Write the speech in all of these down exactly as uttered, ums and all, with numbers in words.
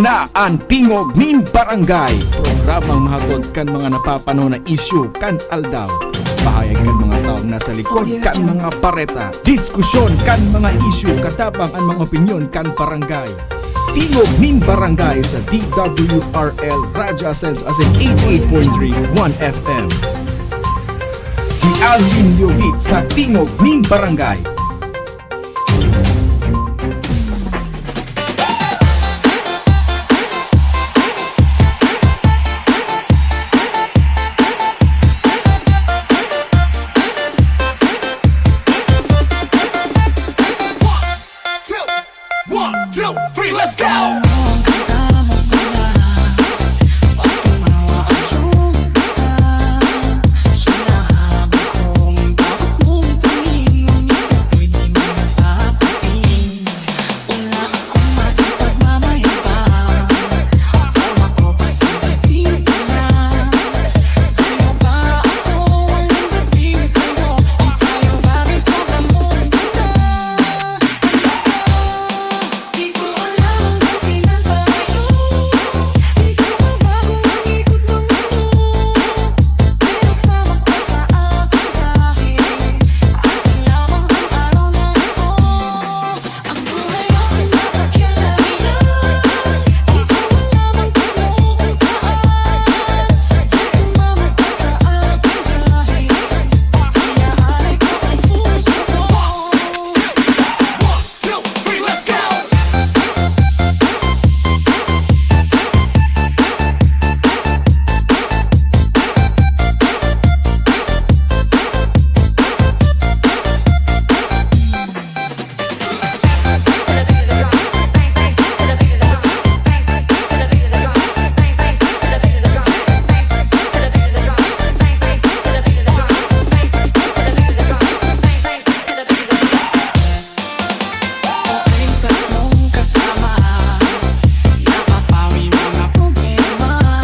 An Tingog nin Barangay, programang mahatod kan mga napapanahon na isyu kan aldaw. Pahayag kan mga tawo na sa likod kan mga bareta. Diskusyon kan mga isyu, katabang an mga opinyon kan barangay. Tingog nin Barangay sa D W R L Radyo Asenso asin eighty-eight point three One F M. Si Alvin Leovit sa Tingog nin Barangay. One, two, three, let's go!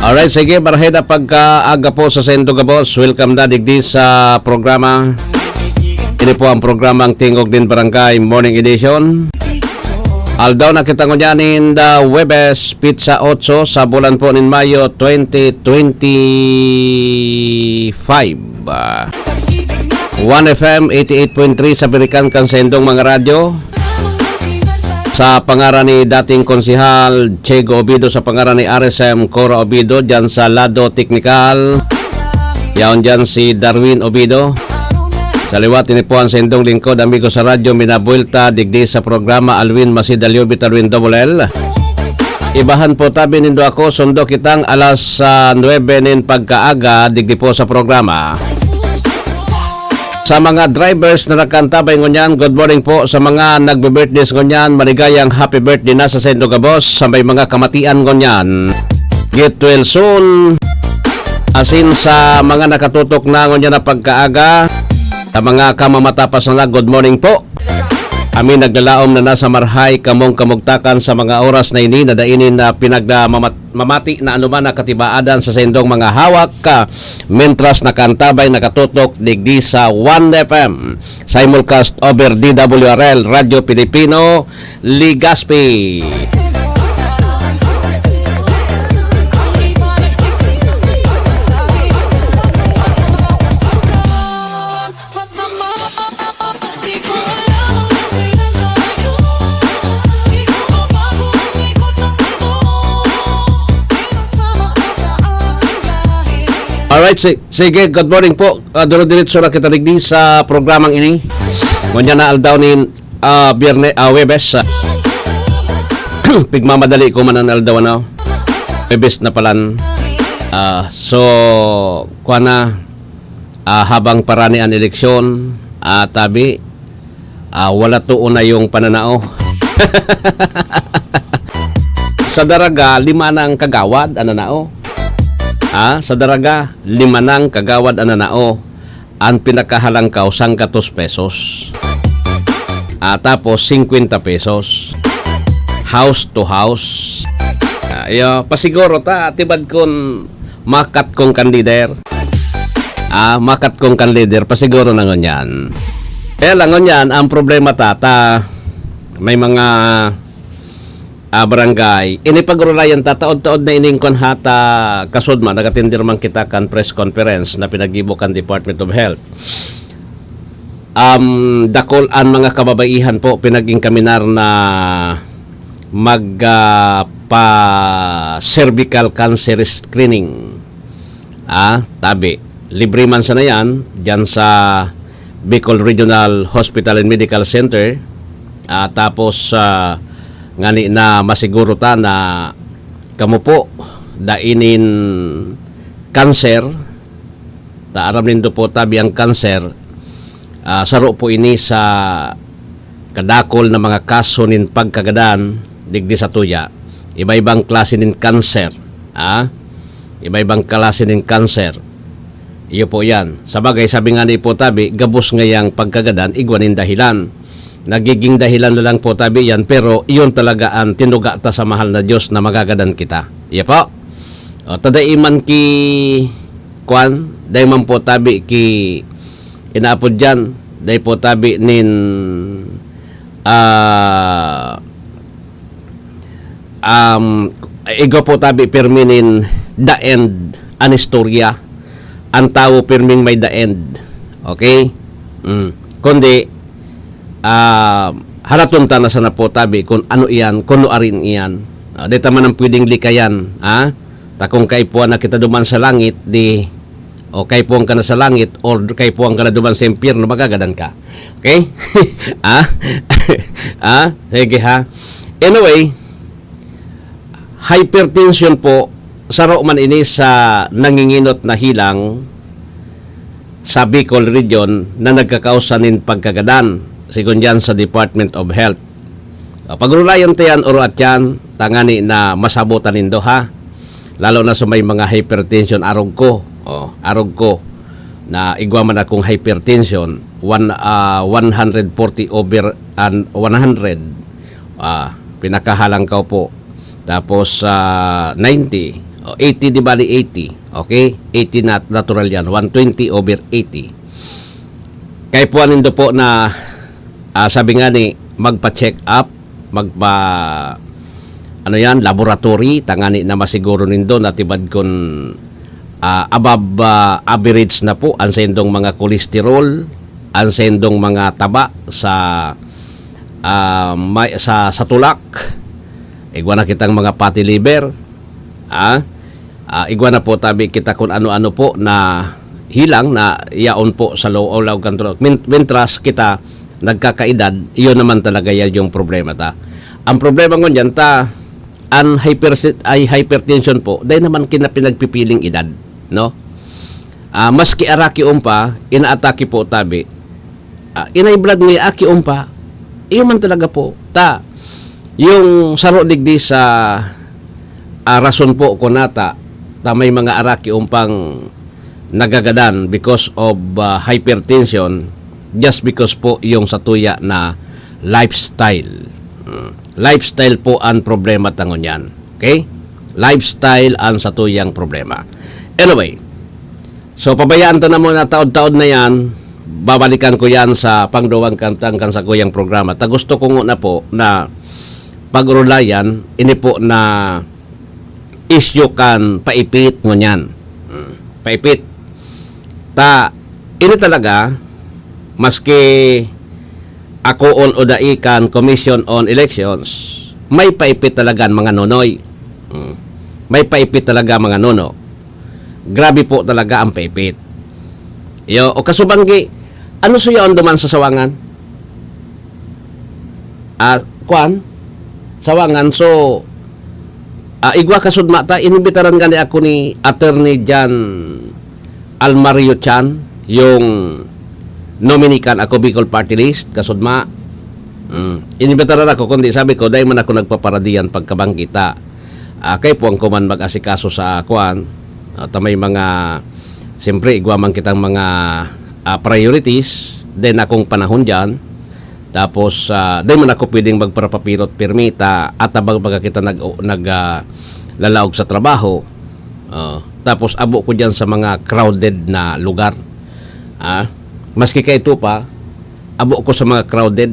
Alright, sige, marhay na pagkaaga po sa saindo gabos. Welcome na digdi sa programa. Ini po ang programang Tingog nin Barangay Morning Edition. Aldaw na kita ngunyan in the Huwebes, petsa otso sa bulan po nin Mayo twenty twenty-five. Ah, One F M eighty-eight point three sa birikan kan saindong mga radyo. Sa pangaran ni dating Konsehal Chego Obido, sa pangaran ni R S M Cora Obido, dyan sa lado teknikal, yaon dyan si Darwin Obido. Sa liwat, ini po ang saindong lingkod, amigo sa radyo, minabuelta, digdi sa programa Alwin Masidalio Bitarwin Double L. Ibahan po tabi nindo ako, sundo kitang alas, ah, nuebe nin pagkaaga, digdi po sa programa. Sa mga drivers na nagkaantabay ngunyan, good morning po. Sa mga nagbe-birthdays ngunyan, maligayang happy birthday na sa saindo gabos. Sa may mga kamatian ngunyan, get well soon. Asin sa mga nakatutok na ngunyan na pagkaaga, sa mga kamamatapas na, good morning po. Amin naglalaom na nasa marhay kamong kamugtakan sa mga oras na ini na dai nin, ah, pinagmamati na anuman na katibaadan sa saindong mga hawak, ah, mentras nakaantabay, nakatutok digdi sa One F M, simulcast over D W R L, Radyo Pilipino, Legazpi. Alright, si-, sige, good morning po. Ah, duro-diretso na kita digdi sa programang ini. Ngunyan na aldaw nin, ah, Biyernes, ah, Huwebes, ah. Pigmamadali ko man an aldaw, ano? Huwebes na palan. Ah, so, kuwan na, ah, habang parani an eleksyon, ah, tabi, ah, wala toon na yung pananao. Sa Daraga, lima nang kagawad an nanao. Ah, sa Daraga, lima nang kagawad an nanao. An pinakahalangkaw, sanggatos pesos. Ah, tapos, singkwenta pesos. House to house. Ah, iyo, pasiguro ta, tibad kun makat kong kan leader. Ah, makat kong kan leader, pasiguro na ngunyan. Kaya lang ngunyan, ang problema, tata, may mga ah, barangay. Ini pag-urulayan ta, taod-taod na ining kwan ha, ta kasudma, nag-atindi man kita kan press conference na pinaggibo kan Department of Health. Um, dakul an mga kababaihan po pinag-inkaminar na mag, ah, pa cervical cancer screening. Ah, tabi. Libre man sana yan, dyan sa Bicol Regional Hospital and Medical Center. Ah, tapos, ah, ngani na masiguro ta na kamo po, dai nin cancer, ta aram nindo po tabi ang cancer, ah, saro po ini sa kadakol na mga kaso nin pagkagadan digdi sa tuya. Iba-ibang klase nin cancer, ah? Iba-ibang klase nin cancer. Iyo po yan. Sa bagay, sabi nga ni po tabi, gabos ngayang pagkagadan, igwa nin dahilan. Nagiging dahilan na lang po tabi yan, pero iyon talaga ang tinuga ta sa mahal na Diyos na magagadan kita. Iya po. O, ta dai man ki, kwan, dai man po tabi ki, inaapod dyan, dai po tabi nin, ah, um, igwa po tabi pirmi nin the end an istorya. An tawo pirming may the end. Okay? Mm. Kundi, ah, haraton ta na sana po tabi kung ano iyan, kung ano arin iyan. Ah, di ta man ang pwedeng likayan, ha? Ta kung kaipuhan na kita duman sa langit, di, o kaipuhan ka na sa langit, or kaipuhan ka na duman sa impyerno, magagadan ka. Okay? Ah? Ah? Sige ha. Anyway, hypertension po, saro man ini sa nanginginot na hilang sa Bicol Region na nagkakausa nin pagkagadan, sigon diyan sa Department of Health. Ah, pag-urulayan ta yan, oro at yan, tangani na masabotan nindo, ha? Lalo na sa may mga hypertension, arog ko. Oh, arog ko na igwa man akong hypertension, one, ah, one hundred forty over and one hundred. Ah, pinakahalangkaw po. Tapos, ah, ninety, o eighty, di bali eighty. Okay? Eighty nat-, natural yan. One twenty over eighty. Kaipuhan nindo po na, ah, sabi nga ni, magpa-check up, magpa-, ano yan, laboratory, tangani na masiguro nindo na tibad kun, ah, above, ah, average na po ang saindong mga cholesterol, ang saindong mga taba sa, ah, may, sa, sa tulak. Igwa na kitang mga fatty liver. Ah, ah, igwa na po tabi kita kun ano-ano po na hilang na yaon po sa lo-, o laog kan tulak. Min-, mintras kita nagkakaedad, iyon naman talaga yan yung problema ta. Ang problema ngunyan ta, an hyperse-, ay hypertension po, dai naman kina pinagpipiling edad, no? Ah, maski araki umpa, inaatake po tabi. Ah, inay blood nga aki umpa, iyo man talaga po. Ta, yung saro digdi sa, ah, rason po ko nata, ta may mga araki umpang nagagadan because of, ah, hypertension, just because po yung sa tuya na lifestyle. Mm. Lifestyle po ang problema ta ngunyan. Okay? Lifestyle ang sa tuyang problema. Anyway, so pabayaan ta na muna taod-taod na yan. Babalikan ko yan sa pangduwang kantang kan sa kuyang programa. Ta gusto ko nguna po na pag-urulayan, ini po na isyu kan paipit ngunyan. Hmm, paipit. Ta, ini talaga, maski ako on o dai kan Commission on Elections, may paipit talaga ang mga nonoy. Hmm. May paipit talaga ang mga nono. Grabe po talaga ang paipit. Iyo, o kasubanggi, ano suya on duman sa Sawangan? Ah, kwan? Sawangan. So, ah, igwa kasudma ta, inimbitaran gani ako ni Attorney John Almario Chan, yung nominee kan Ako Bicol Party List, kasudma. Mm. Inimbitaran ako, kundi sabi ko, dai man ako nagpaparadiyan pagkabanggi ta. Ah, kaipuhan ko man mag-asikaso sa kwan. Ah, ta may mga, siyempre, igwa man kitang mga, ah, priorities. Then, akong panahon dyan. Tapos, ah, dai man ako pwedeng magparapapirot pirmi ta, at abag baga kita nag-, nag-, ah, lalaog sa trabaho. Ah, tapos, abo ko dyan sa mga crowded na lugar. Ah, maski kaito pa, abo ko sa mga crowded.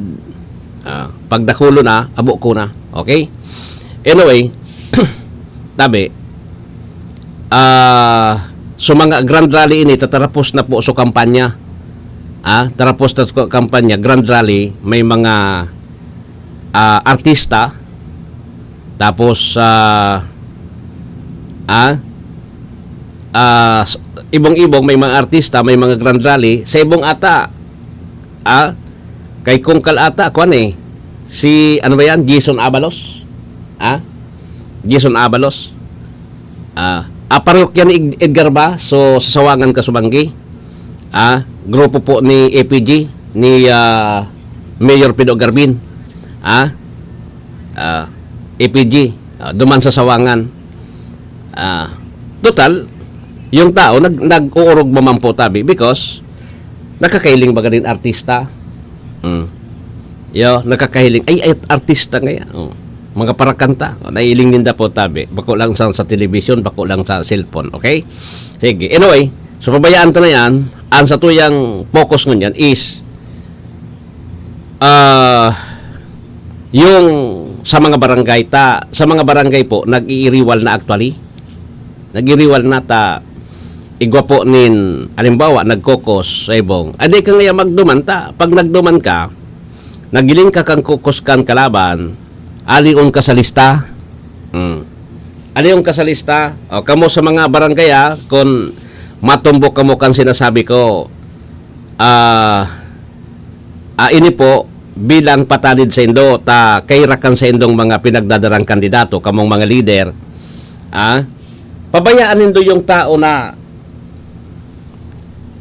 Ah, pagdakulo na, abo ko na. Okay? Anyway, tabi, ah, so mga grand rally ini, tatarapos na po so kampanya. Ah, tarapos na so kampanya, grand rally, may mga, ah, artista, tapos, ah, ah, ah, s-, ibong-ibong, may mga artista, may mga grand rally, sa ibong ata, ah, kay Kungkal ata, kuwan eh, si, ano ba yan, Jason Abalos? Ah? Jason Abalos? Ah, ah, parokya ni Ed-, Edgar ba? So, sa Sawangan, Kasubanggi? Ah, grupo po ni A P G, ni, ah, Mayor Pido Garbin. Ah? Ah, A P G, ah, duman sa Sawangan. Ah, total, yung tao nag-, nag-uurog mamampo tabi because nakakahiling baga din artista. Mm. Yo, nakakahiling. Ay, ay, artista ngaya. Oh. Mga parakanta. Oh, nailing ninda po tabi. Bako lang sa, sa television, bako lang sa cellphone. Okay? Sige. Anyway, so pabayaan ta na yan. Ang sa tuyang focus ngunyan is, ah, yung sa mga barangay ta, sa mga barangay po, nag-iiriwal na actually. Nag-iiriwal na ta, igwa po nin, halimbawa, nagkokos sa ibong. Adi ka ngaya magduman ta. Pag nagduman ka, nagiling ka kan kokos kan kalaban, alion ka sa lista. Hmm. Alion ka sa lista. O, kamo sa mga barangay, ah, kung matumbok kamo kan sinasabi ko, ah, ah, ini po bilang patanid saindo, ta kairakan saindong mga pinagdadarang kandidato, kamong mga lider, ah, pabayaan nindo yung tao na,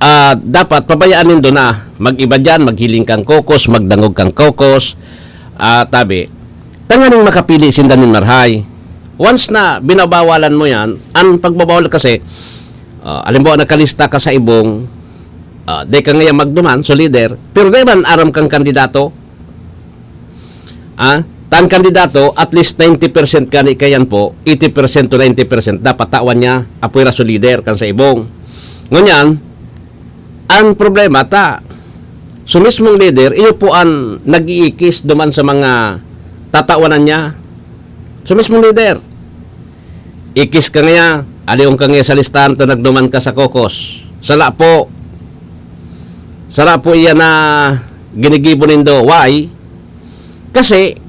ah, dapat pabayaan nindo na mag-iba diyan, maghiling kang kokos, magdangog kang kokos, ah, tabi, tanganing makapili sinda nin marahay. Once na binabawalan mo yan, ang pagbabawal kasi, ah, halimbawa, nakalista ka sa ibong, ah, di ka ngayon magduman, so leader, pero di man aram kang kandidato. Ah, tan kandidato, at least ninety percent kani kayan po, eighty percent to ninety percent, dapat tawan niya, apoy ra so leader kan sa ibong. Ngunyan, ang problema ta, so mismong leader, iyo po ang nag-iikis duman sa mga tatawanan niya. So mismong leader, ikis ka ngaya, alion ka ngaya sa listahan ta nagduman ka sa kokos. Sala po. Sala po iyan na ginigibo nindo. Why? Kasi,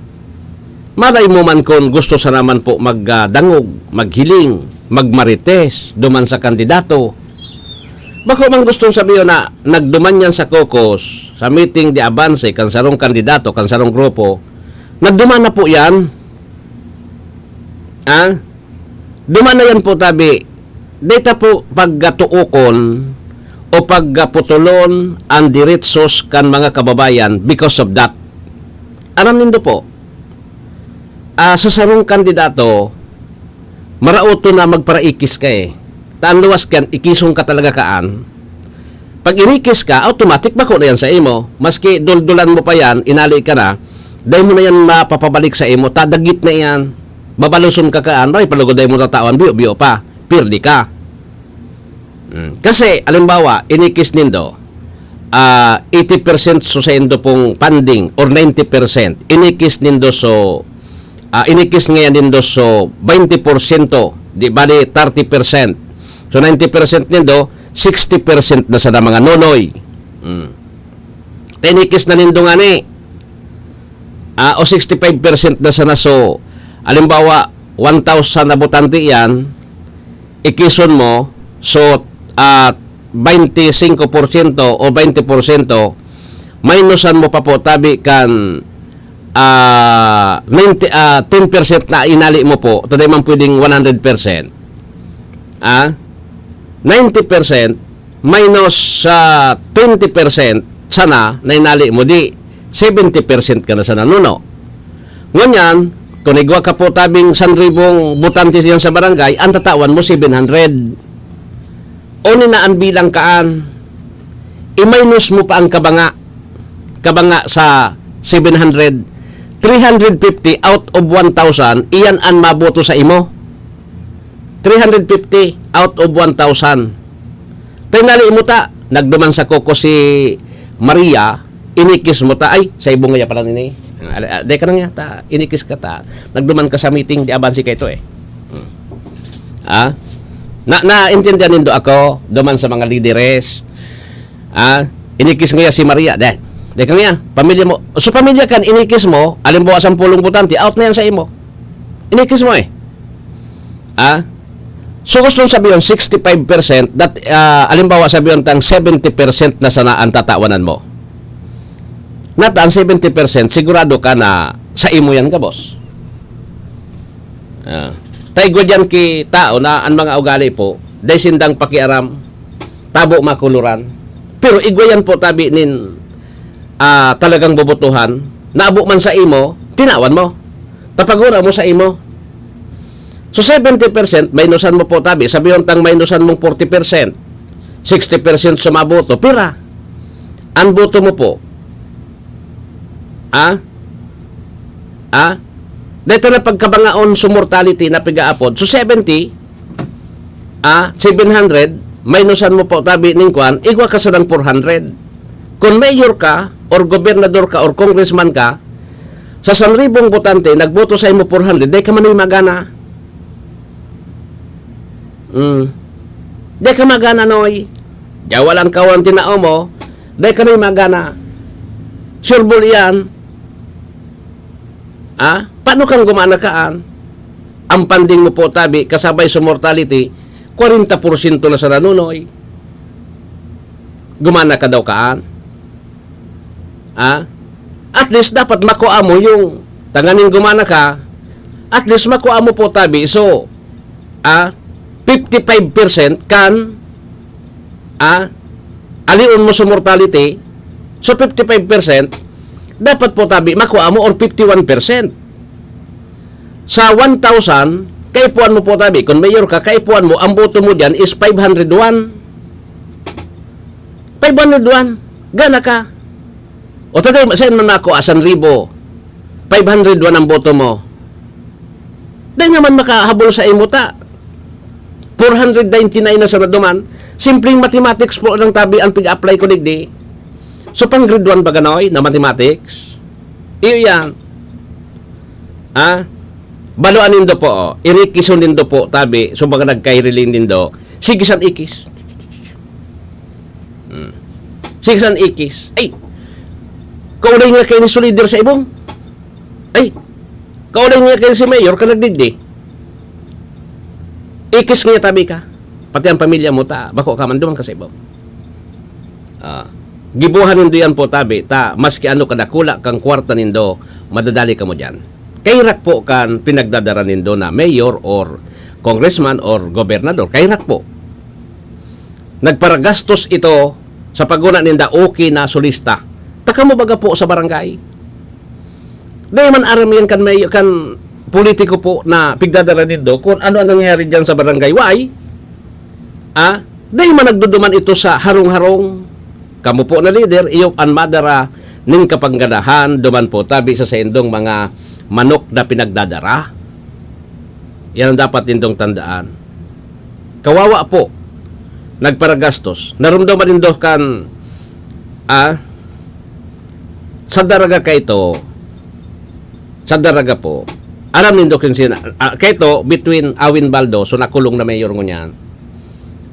malay mo man kun gusto sana man po magdangog, maghiling, magmarites duman sa kandidato. Bako man gustong sabihin na nagduman yan sa kokos, sa meeting de avance kan sarong kandidato, kan sarong grupo, nagduman na po yan. Ah? Duman na yan po, tabi. Di ta po pagkatuokon o pagkaputulon ang diretsos kan mga kababayan because of that. Aram nindo po, ah, sa sarong kandidato, maraot to na magparaikis ka eh. Ta an luwas kan, ikison ka talaga kaan. Pag inikis ka, automatic bako na yan sa imo. Maski duldulan mo pa yan, inali ka na, dai mo na yan mapapabalik sa imo. Ta dagit na yan. Babaluson ka kaan, maray palugod dai mo tatawan, biyo-biyo pa. Pirdi ka. Mm. Kasi, alimbawa, inikis nindo, ah, eighty percent so saindo pong funding or ninety percent. Inikis nindo so, ah, inikis ngayon nindo so twenty porsyento, di bali thirty percent. So, ninety percent nindo, sixty percent na sana mga nonoy. Mm. Inikis na nindo ngani. Ah, o sixty-five percent na sana. So, alimbawa, one thousand na botante yan, ikison mo, so, ah, twenty-five porsyento o twenty porsyento, minusan mo pa po, tabi kan, ah, ninety, ah, ten percent na inali mo po, ta dai man pwedeng one hundred percent. Ah, ninety percent minus sa twenty percent sana na inali mo, di seventy percent ka na sana, nuno. Ngunyan, kung igwa ka po tabing sanribong botante diyan sa barangay, ang tatawan mo seven hundred. Oni na ang bilang kaan, i-minus mo pa ang kabanga, kabanga sa seven hundred, three hundred fifty out of one thousand, iyan ang maboto sa imo. Three hundred fifty out of one thousand. Tinali mo ta, nagduman sa koko si Maria, inikis mo ta, ay, sa ibong ngaya pala nini. Ala, ah, dai ka na nga, ta, inikis ka ta. Nagduman ka sa meeting, di abansi ka ito eh. Hmm. Ah? Na, naintindihan nindo ako, duman sa mga lideres. Ah? Inikis nga si Maria, dai. Dai ka nga, pamilya mo. So pamilya kan, inikis mo, alimbawa sampulong botante, out na yan sa imo. Inikis mo eh. Ah? So gusto sabihon, sixty-five percent, that, ah, alimbawa sabihon tang seventy percent na sana ang tatawanan mo. Nata ang seventy percent, sigurado ka na sa imo yan gabos. Ah. Ta igwa diyan ki tao na an mga ugali po, dai sindang pakiaram, tabo makuluran. Pero igwa yan po tabi nin, ah, talagang bobotohan, naabo man sa imo, tinawan mo. Tapagura mo sa imo. So, seventy percent, minusan mo po tabi, sabihon tang minusan mong forty percent, sixty percent sa maboto, pira? An boto mo po, ah? Ah? Dito na pagkabangaon sa mortality na pigaapod. So, seventy, ah, seven hundred, minusan mo po tabi ning kwan, igwa ka sadang four hundred. Kung mayor ka, or gobernador ka, or congressman ka, sa sanribong botante, nagboto sa imo four hundred, dai ka man magana. Mm. Dai ka magana, Noy. Diya walang kawan tinao mo, dai ka na magana. Sureball iyan. Ah? Paano kang gumana kaan? Ang panding mo po tabi, kasabay sa mortality, kwarenta porsyento na sa nanunoy. Gumana ka daw kaan? Ah? At least dapat makua mo yung tanganing gumana ka, at least makua mo po tabi. So, ah, fifty-five percent kan, ah, alion mo sa mortality. So, fifty-five percent, dapat po tabi, makua mo or fifty-one percent. Sa one thousand, kaipuan mo po tabi, kung mayor ka, kaipuan mo, ang boto mo diyan is five hundred one. Five hundred one. Gana ka. O taday, saan man ako, asan ribo? Five hundred one ang boto mo. Dai naman makahabol sa imo ta. Four hundred ninety-nine na sa naduman. Simpleng mathematics po lang tabi ang pig-apply ko digdi. So, pang grade one ba ganoy na mathematics? Iyo yan. Ah? Baloan nindo po, oh. Irikison nindo po, tabi. So, mga nagkairiling nindo. Sige san ikis. Hmm. Sige san ikis. Ay! Kaulay nga kayo ni Solider sa ibong. Ay! Kaulay nga kayo si Mayor, ka nagdigdi. Ikis nga tabi ka. Pati ang pamilya mo, ta, bako ka man, duman ka sa ibong. Ah, gibuhan nindo yan po, tabi, ta, maski ano kadakula kang kwarta nindo, madadali kamo diyan. Kairak po kan pinagdadara nindo na mayor or congressman or gobernador. Kairak po. Nagparagastos ito sa paguna ninda, okay na solista. Ta kamo baga po sa barangay. Dai man aram yan kan may, kan politiko po na pigdadara nindo kung ano ang nangyayari diyan sa barangay. Why? Ah, dai man nagduduman ito sa harong-harong. Kamo po na leader, iyo an madara ning kapanggadahan, duman po tabi sa saindong mga manok na pinagdadara. Yan ang dapat nindong tandaan. Kawawa po, nagparagastos. Narumdaman nindo kan, ah, sa daraga kaito, sa daraga po, aram nindo kung sino, ah, kaito, between Awin Baldo, so nakulong na mayor ngunyan.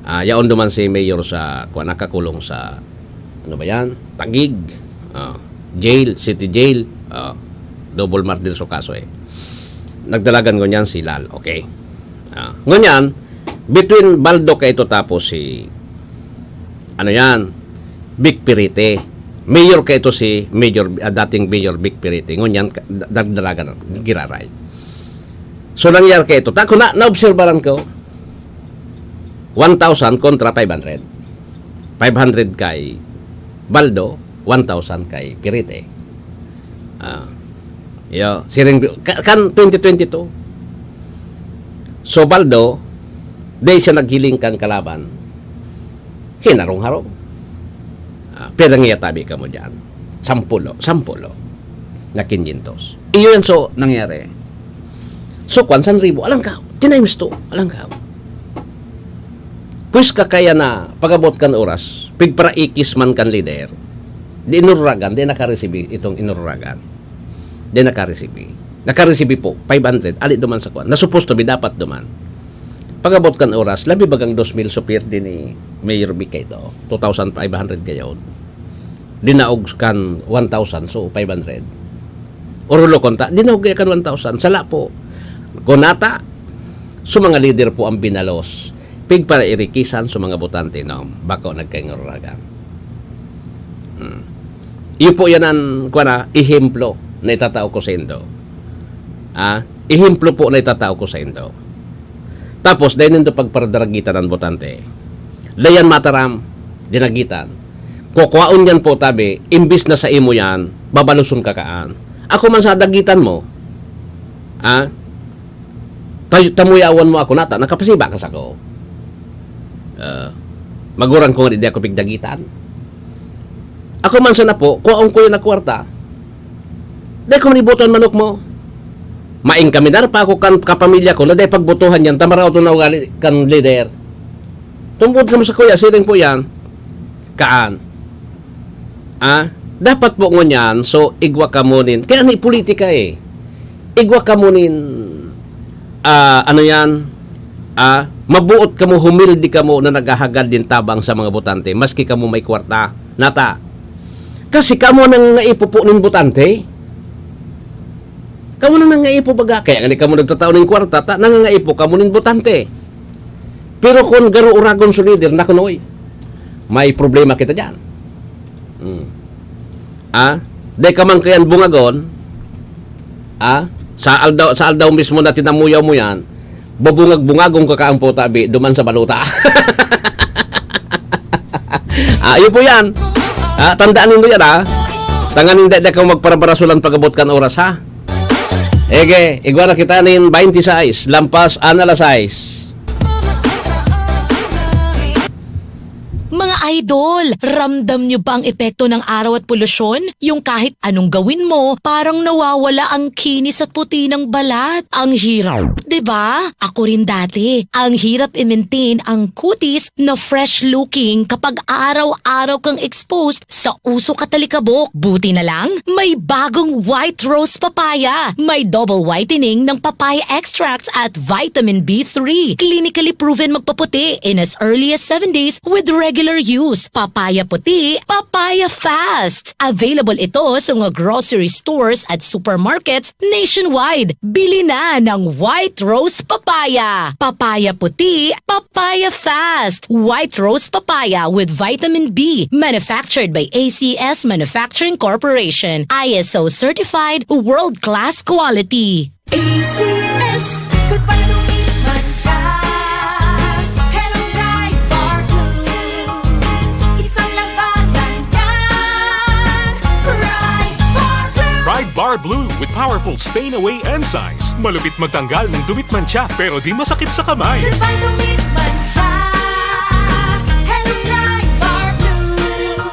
Ah, yaon duman si mayor sa, kuwan, nakakulong sa, ano ba yan? Taguig. Ah, jail, city jail. Ah, double murder so kaso eh. Nagdalagan ngunyan si Lal. Okay. Ah, ngunyan, between Baldo kaito tapos si, ano yan, Vic Pirite. Mayor kaito si Mayor, ah, dating Mayor Vic Pirite. Ngunyan, ka-, da-, nagdalagan, giraray. So, nangyari kaito. Ta, kung na, naobserbaran ko, one thousand kontra five hundred. Five hundred kay Baldo, one thousand kay Pirite. Ah, iyo, siring, ka-, kan twenty twenty-two. So, Baldo, dai siya naghiling kang kalaban. Hinarong-harong. Ah, pero nga tabi kamo diyan. Sampulo, sampulo na kinyentos. Iyo yan so nangyari. So, kwan, san ribo, alangkaw. Tinimes to, alangkaw. Pues kakaya na pag-abot kan oras, pigparaikis man kan lider, di inururagan, di nakaresibi itong inururagan. Di nakaresibi. Nakaresibi po, five hundred. Ali duman sa kuan. Na supposed to be, dapat duman. Pag-abot kan oras, labi bagang dos mil supir din ni Mayor Vic kaito. Two thousand five hundred gayod. Dinaog kan one thousand, so five hundred. Orolokon ta, dinaog kaya kan one thousand. Sala po. Kunata, so mga leader po ang binalos. Pigparairikisan sa mga botante, no? Bako nagkaingaragan. Hmm. Iyo po yan ang, kuwan na, ehemplo na itatao ko sa indo. Ah, ehemplo po na itatao ko sa indo. Tapos, dahil nindo pagparadaragitan ang botante. Dayan mataram, dinagitan. Kukwaon yan po, tabi, imbis na sa imo yan, babaluson ka kaan. Ako man sa dagitan mo, ah, tayo, tamuyawan mo ako nata, nakapasiba ka sa ko. Ah, magurang ko nga di ako pigdagitan. Ako man sana po, kuwaon ko yan na kwarta. Dai ko maniboto ang manok mo. Maing kami, dara pa ako kan kapamilya ko, na dai pagbotohan yan, tamaraw to na ugali kan leader. Tumbod kamo sa kuya, siring po yan. Kaan. Ah, dapat po ngunyan, so igwa kamo nin, kaya ni politika eh. Igwa kamo nin, ah, ano yan, ah, mabuot kamo, humilde kamo na naghahagad din tabang sa mga botante, maski kamo may kwarta, nata. Kasi kamo nang naipo po nin botante. Kamo nang nangaipo baga, kaya nga ni kamo nagtatao nin kwarta, ta, nangangaipo kamo nin botante. Pero kun garo uragon sa leader, naku, noy, may problema kita diyan. Hmm. Ah, dai ka man kayan bungagon. Ah, sa aldaw, sa aldaw mismo na tinamuyaw mo yan, babungag-bungagon ka kaampo tabi, duman sa balota. Ah, iyo po yan. Ah, tandaan nindo yan, ha. Tanganing dai, dai ka magparabarasolan pag-abot kan oras, ha. Ege, igwa na kita nin twenty-six, lampas an alas sais. Mga idol, ramdam nyo ba ang epekto ng araw at polusyon? Yung kahit anong gawin mo, parang nawawala ang kinis at puti ng balat. Ang hirap, 'di ba? Ako rin dati. Ang hirap i-maintain ang kutis na fresh looking kapag araw-araw kang exposed sa usok at alikabok. Buti na lang, may bagong White Rose Papaya. May double whitening ng papaya extracts at vitamin B three. Clinically proven magpaputi in as early as seven days with regular use. Papaya puti, papaya fast. Available ito sa mga grocery stores at supermarkets nationwide. Bili na ng White Rose Papaya. Papaya puti, papaya fast. White Rose Papaya with vitamin B. Manufactured by A C S Manufacturing Corporation. I S O certified, world class quality. A C S. Goodbye to me, Mancha. Hello, Pride Bar Blue. Isang labanan yan. Pride Bar Blue. Pride Bar Blue with powerful stain away enzymes. Malupit magtanggal ng dumi at mantsa, pero di masakit sa kamay. Goodbye to me, Mancha. Hello, Pride Bar Blue.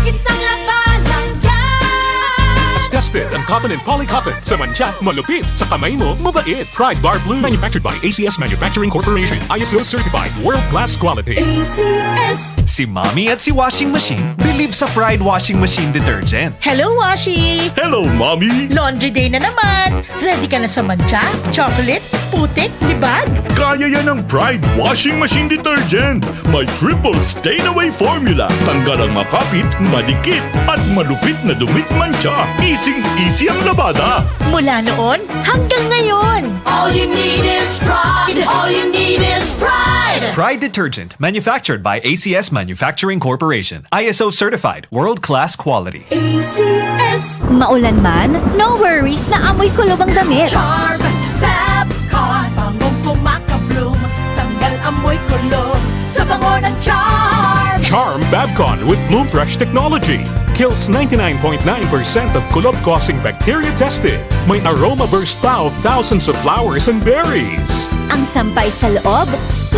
Isang labanan yan. Tested ang cotton and polycotton. Sa mantsa, malupit. Sa kamay mo, mabait. Pride Bar Blue. Manufactured by A C S Manufacturing Corporation. I S O certified. World class quality. A C S. Si Mommy at si Washing Machine believe sa Pride Washing Machine Detergent. Hello, Washi! Hello, Mommy! Laundry day na naman! Ready ka na sa mantsa, chocolate, putik, libag? Kaya yan ng Pride Washing Machine Detergent. May triple stain away formula. Tanggal ang makapit, madikit, at malupit na dumi at mantsa. Easing-easy ang labada. Mula noon hanggang ngayon. All you need is Pride. All you need is Pride. Pride Detergent, manufactured by A C S Manufacturing Corporation. I S O certified, world-class quality. A C S. Maulan man, no worries na amoy kulob ang damit. Charm Fab Con, bangong kumakabloom, tanggal amoy kulob sa bango ng Charm. Charm Fab Con with Bloom Fresh technology kills ninety-nine point nine percent of kulob-causing bacteria tested. May aroma burst pa of thousands of flowers and berries. Ang sampay sa loob,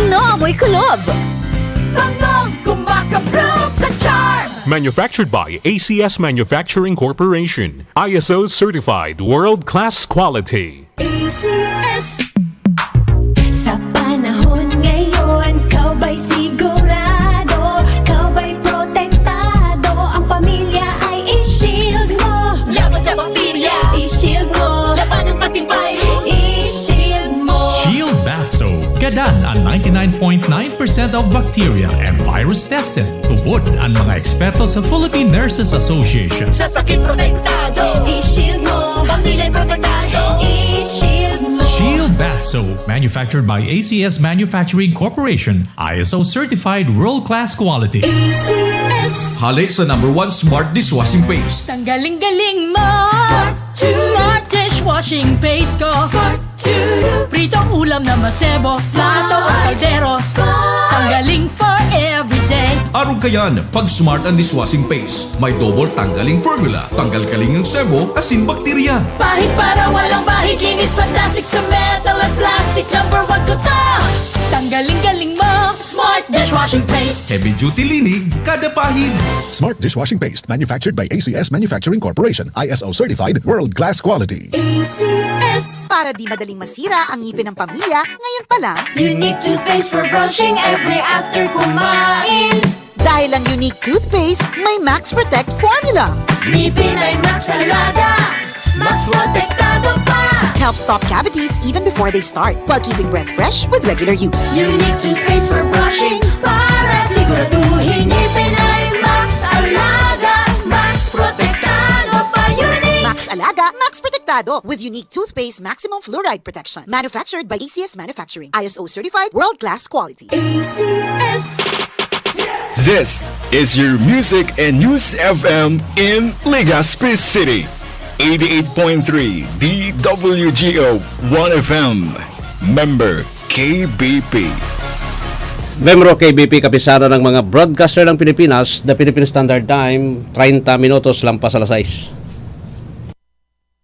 no amoy kulob. Bangong kumakabloom sa Charm. Manufactured by A C S Manufacturing Corporation. I S O certified, world-class quality. A C S. Sa panahon ngayon, ikaw ba'y sigurado? Ikaw ba'y protektado? Ang pamilya ay i-shield mo. Laban sa bakterya. I-shield Ang ninety-nine point nine percent of bacteria and virus tested. Tubod ang mga eksperto sa Philippine Nurses Association. Sa sakit protektado. I-shield mo. Pamilya protektado. I-shield mo. Shield Bath Soap, manufactured by A C S Manufacturing Corporation, I S O certified world-class quality. A C S. Hali sa number one smart dishwashing paste. Tanggaling-galing mo. Smart dishwashing paste ko. Pritong ulam na masebo, plato o kaldero. Tanggaling for everyday. Arog kayan, pag Smart ang dishwashing paste. May double tanggaling formula. Tanggal kaling ang sebo, asin bakterya. Pahid para walang bahid, linis fantastic sa metal at plastic. Number one ko to. Tanggaling-galing mo, Smart dishwashing paste. Heavy duty linig, kada pahid. Smart dishwashing paste, manufactured by A C S Manufacturing Corporation, I S O certified, world class quality. A C S. Para di madaling masira ang ngipin ng pamilya, ngayon pa lang. Unique toothpaste for brushing every after kumain. Dahil ang Unique Toothpaste may Max Protect Formula. Ngipin ay Max Alaga, Max Protektado pa. Helps stop cavities even before they start, while keeping breath fresh with regular use. Unique toothpaste for brushing para siguraduhin ngipin ay Max Alaga, Max Protektado pa. Unique. Max Alaga, Max Protektado with Unique Toothpaste Maximum Fluoride Protection. Manufactured by A C S Manufacturing. I S O certified, world class quality. A C S. This is your Music and News F M in Legazpi City. Eighty-eight point three D W G O One F M. Member K B P. Membro K B P, Kapisanan ng mga Broadcaster ng Pilipinas, The Philippine Standard Time, treinta minutos lampas alas sais.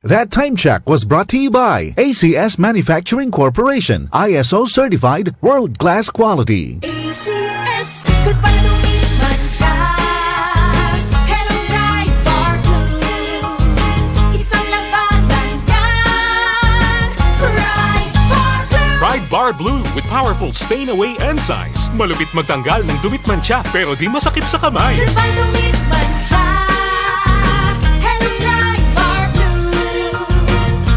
That time check was brought to you by A C S Manufacturing Corporation, I S O certified, world class quality. A C S. Goodbye to me, mancha. Hello, Pride Bar Blue. Isang labanan yan. Pride Bar Blue. Pride Bar Blue with powerful stain away enzymes. Malupit magtanggal ng dumi at mancha, pero di masakit sa kamay. Goodbye to me, mancha. Hello, Pride Bar Blue.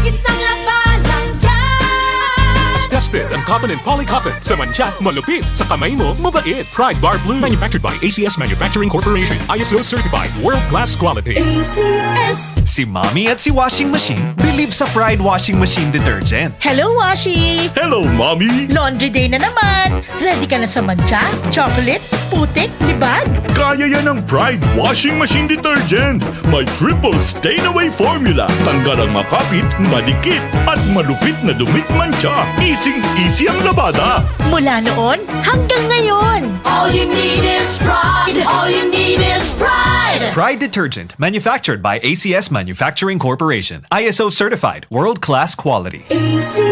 Isang labanan yan. Mas tested ang cotton and polycotton. Sa mancha, malupit. Sa kamay mo, mabait. Pride Bar Blue. Manufactured by A C S Manufacturing Corporation. I S O certified. World class quality. A C S. Si Mommy at si Washing Machine believe sa Pride Washing Machine Detergent. Hello, Washi! Hello, Mommy! Laundry day na naman! Ready ka na sa mancha, chocolate, putik, libag? Kaya yan ng Pride Washing Machine Detergent. May triple stain away formula. Tanggal ang makapit, madikit, at malupit na dumi at mancha. Easing-easy ang labada. Mula noon hanggang ngayon. All you need is Pride. All you need is Pride. Pride Detergent, manufactured by A C S Manufacturing Corporation. I S O certified, world-class quality. A C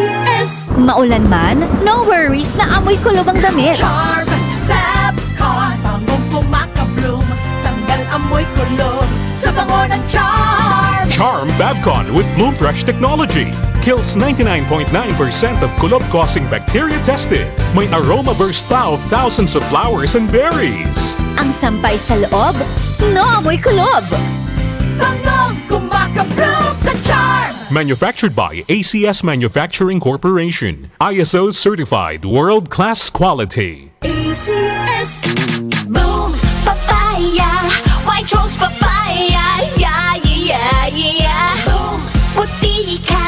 S. Maulan man, no worries na amoy kulob ang damit. Charm Fab Con, bangong kumakabloom, tanggal amoy kulob sa bango ng Charm. Charm Fab Con with Bloom Fresh technology kills ninety-nine point nine percent of kulob-causing bacteria tested. May aroma burst pa of thousands of flowers and berries. Ang sampay sa loob, no amoy kulob. Bangong kumakabloom sa Charm. Manufactured by A C S Manufacturing Corporation. I S O certified world-class quality. A C S. Boom Papaya, White Rose Papaya, yeah, yeah, yeah, yeah. Boom, puti ka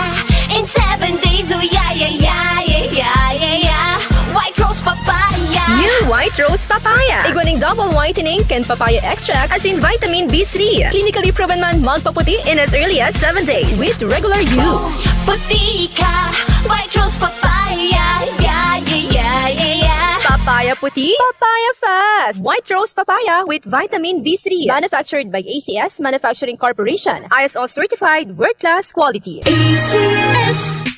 in seven days, oh yeah, yeah, yeah, yeah, yeah, yeah, yeah. White Rose Papaya. New White Rose Papaya. Igwa ning double whitening kan papaya extract asin vitamin B three. Clinically proven man magpaputi in as early as seven days with regular use. Puti ka, White Rose Papaya, yeah, yeah, yeah, yeah, yeah. Papaya puti, papaya fast. White Rose Papaya with vitamin B three. Manufactured by A C S Manufacturing Corporation. I S O certified, world-class quality. A C S.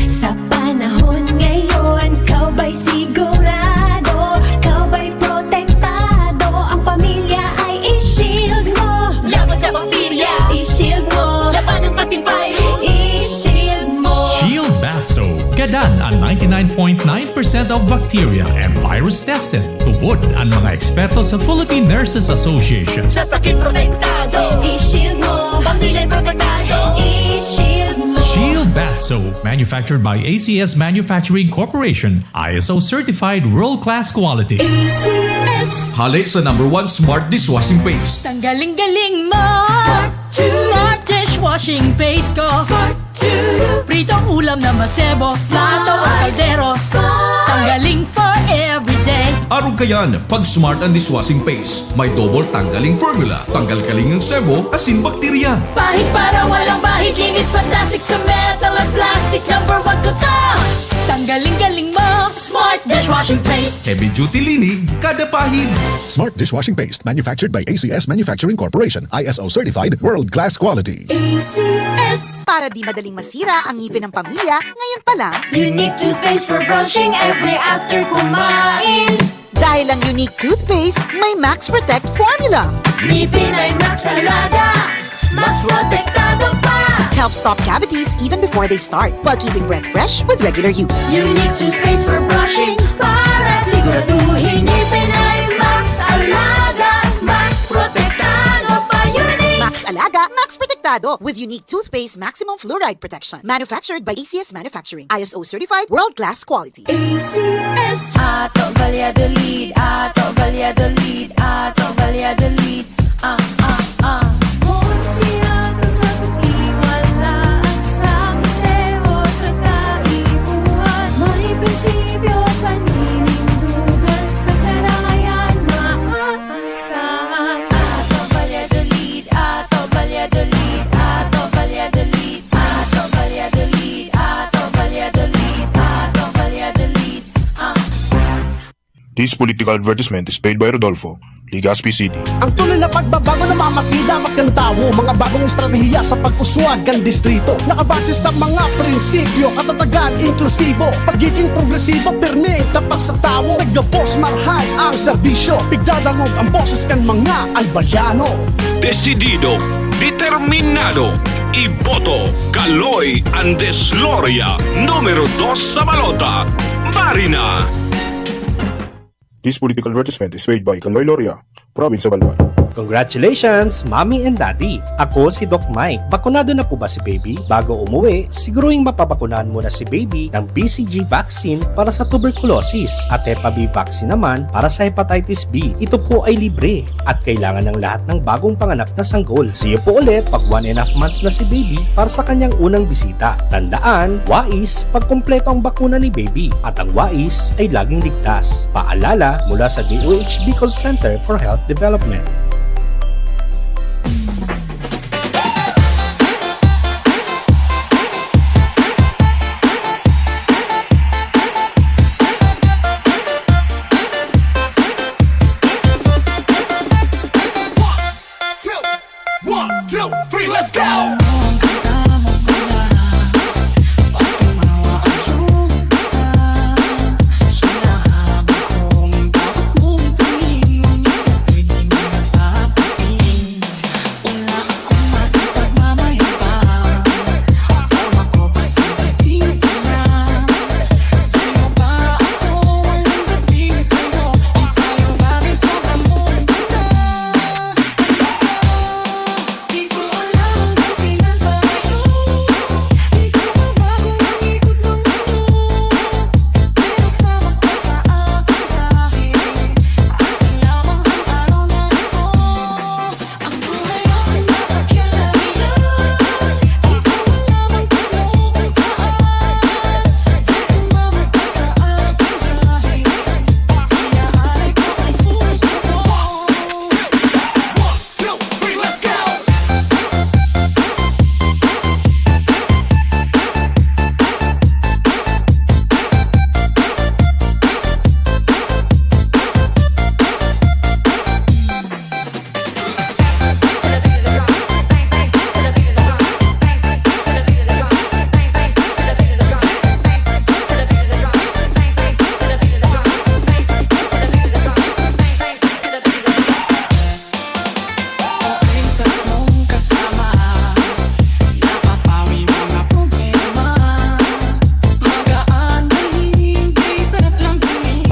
Sa panahon ngayon, ikaw ba'y sigurado? Ikaw ba'y protektado? Ang pamilya ay i-shield mo. Laban sa bakterya. I-shield mo. Laban ng pating virus. I-shield mo. Shield Bath Soap. Gadan ang ninety-nine point nine percent of bacteria and virus tested. Tubod ang mga eksperto sa Philippine Nurses Association. Sa sakit protektado. I-shield mo. Pamilya protektado. I-shield mo. Shield Bath Soap, manufactured by A C S Manufacturing Corporation, I S O certified world-class quality. A C S. Hale sa number one smart dishwashing paste. Tanggaling-galing mo. Smart dishwashing paste ko. Smart Pritong ulam na masebo, plato o kaldero. Tanggaling for everyday. Arog kayan, pag smart ang dishwashing paste. May double tanggaling formula. Tanggal kaling ang sebo, asin bakterya. Pahid para walang bahid, linis fantastic sa metal at plastic. Number one ko to. Tanggaling-galing mo, smart dishwashing paste. Heavy duty linig, kada pahid. Smart dishwashing paste, manufactured by A C S Manufacturing Corporation, I S O certified, world class quality. A C S. Para di madaling masira ang ngipin ng pamilya, ngayon pa lang. Unique toothpaste for brushing every after kumain. Dahil ang Unique Toothpaste may Max Protect Formula. Ngipin ay Max Alaga, Max Protektado pa. Help stop cavities even before they start, while keeping breath fresh with regular use. Unique toothpaste for brushing para siguraduhin ngipin ay Max Alaga, Max Protektado pa. Unique! Max Alaga, Max Protektado with Unique Toothpaste Maximum Fluoride Protection. Manufactured by A C S Manufacturing. I S O certified, world-class quality. A C S. Ato Valladolid, Ato Valladolid, Ato Valladolid. Ah, ah, ah. Buot siya ko sa kakiwala, sa museo, sa kaipuhan. May prinsipyo, paninindugan, sa karayan, maaasahan. Ato Valladolid, Ato Valladolid, Ato Valladolid. Ato Valladolid, Ato Valladolid, Ato Valladolid. Ah. This political advertisement is paid by Rodolfo, Legazpi City. Ang tunay na pagbabago na mamakita mat kan tawo, mga bagong estratehiya sa pag-uswag kan distrito. Nakabase sa mga prinsipyo, katatagan, inklusibo, pagiging progresibo, pirmi, tapat sa tawo. Sa gabos, marhay ang serbisyo, pigdadangog ang boses kan mga Albayano. Desidido, determinado, iboto, Kaloy Andes Loria, numero dos sa balota. Bari na! This political advertisement is paid by Kaloy Loria, Province of Albay. Congratulations, Mommy and Daddy! Ako si Doc Mike. Bakunado na po ba si baby? Bago umuwi, siguruhing mapabakunahan muna si baby ng B C G vaccine para sa tuberculosis at Hepa B vaccine naman para sa hepatitis B. Ito po ay libre at kailangan ng lahat ng bagong panganak na sanggol. See you po ulit pag one and a half months na si baby para sa kanyang unang bisita. Tandaan, wais pag kumpleto ang bakuna ni baby at ang wais ay laging ligtas. Paalala mula sa D O H Bicol Center for Health Development. One, two, three, let's go!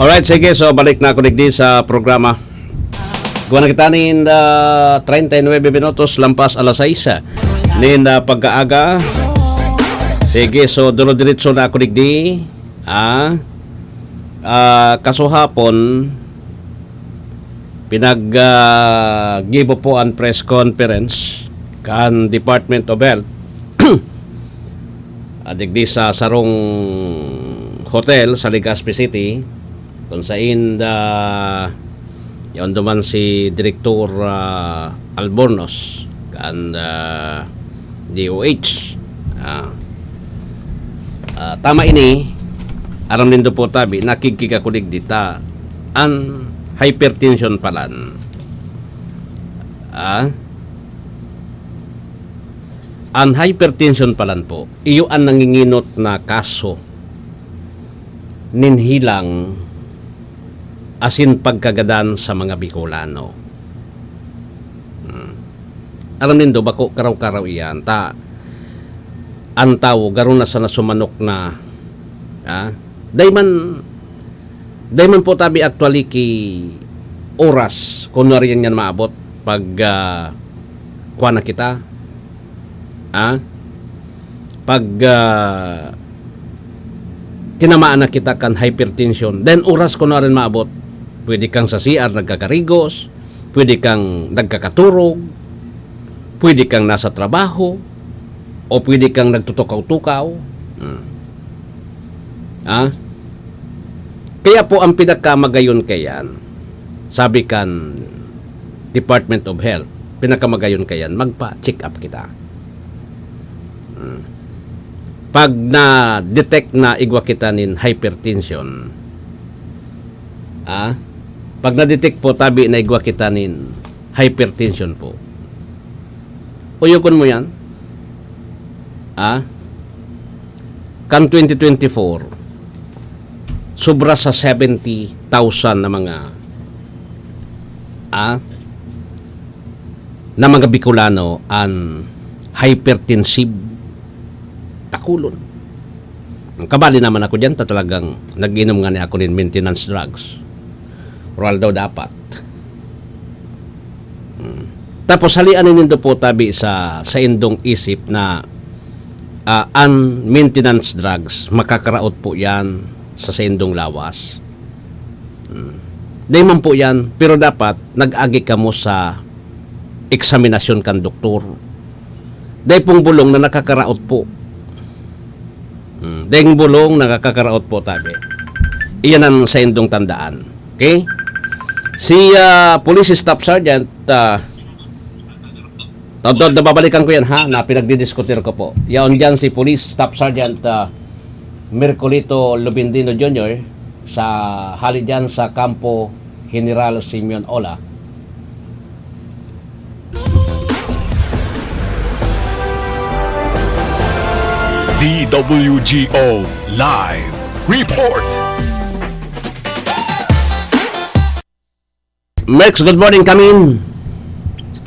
Alright, sige. So, balik na ako digdi sa programa. Gawa na kita nin uh, treinta y nueve minutos lampas alas sais nin uh, pagkaaga. Sige, so duro-diretso na ako digdi. Ah, ah, kasuhapon, pinag, ah, gibo po an press conference kan Department of Health, ah, digdi sa sarong hotel sa Legazpi City, kung sain da, yaon duman si Direktor, ah, Albornoz kan, ah, D O H. Ah, ah, tama ini, aram nindo po tabi, nakigkig ako digdi ta, an hypertension palan. Ah, an hypertension palan po, iyo an nanginginot na kaso nin hilang asin pagkagadan sa mga Bicolano. Hmm. Aram nindo, bako karaw-karaw iyan, ta an tawo garo na sana sumanok na, ah, dai man, dai man po tabi actually ki oras kunwari yan, yan maabot pag, ah, kuha na kita, ah, pag, ah, tinamaan na kita kan hypertension, then oras ko na rin maabot, pwede kang sa C R nagkakarigos, pwede kang nagkakaturog, pwede kang nasa trabaho, o pwede kang nagtutukaw-tukaw. Hmm. Ah? Kaya po ang pinakamagayon kayan, sabi kan Department of Health, pinakamagayon kayan, magpa-check up kita. Hmm. Pag na-detect na igwa kita nin hypertension, ah, pag na-detect po tabi na igwa kita nin hypertension po, uyugon mo yan. Ah, kan twenty twenty-four, sobra sa seventy thousand na mga, ah, na mga Bicolano an hypertensive takulon. Ang kabali naman ako diyan, ta talagang nag-inom nga ni ako nin maintenance drugs. Oral daw dapat. Hmm. Tapos halian nindo po tabi sa, sa indong isip na, ah, an maintenance drugs, makakaraot po yan sa, sa indong lawas. Hmm. Dai man po yan, pero dapat nag-agi kamo sa eksaminasyon kan doktor. Dai pong bulong na nakakaraot po. Hmm. Dai bulong na nakakaraot po, tabi. Iyan ang sa indong tandaan. Okay? Si, ah, Police Staff Sergeant, ah, Tod-tod, nababalikan ko yan, ha, na pinagdidiskutir ko po. Yaon dyan si Police Staff Sergeant, ah, Mercolito Lubindino Junior sa hali dyan sa Kampo General Simeon Ola. D W G O Live Report. Merx, good morning, come in.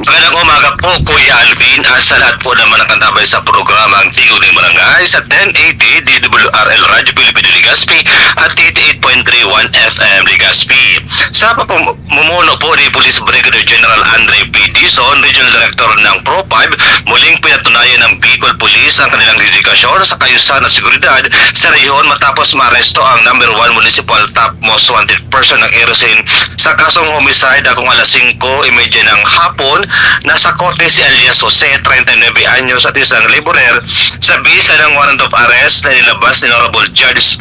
Magandang umaga po, Kuya Alvin, at sa lahat po naman ng katabay sa programang Tigog ng Barangay sa ten eighty D W R L Radyo Pilipino Legazpi at eighty-eight point three one F M Legazpi. Sa pamumuno po ni Police Brigadier General Andre P. Dizon, Regional Director ng Pro five, muling pinatunayan ng Bicol Police ang kanilang dedikasyon sa kaayusan at seguridad sa rehiyon matapos maaresto ang number one municipal top most wanted person ng Erosin sa kasong homicide, akong alas singko y media ng hapon, nasa korte si alias Jose, treinta y nueve anyos at isang laborer, sa bisa ng warrant of arrest na nilabas ni Honorable Judge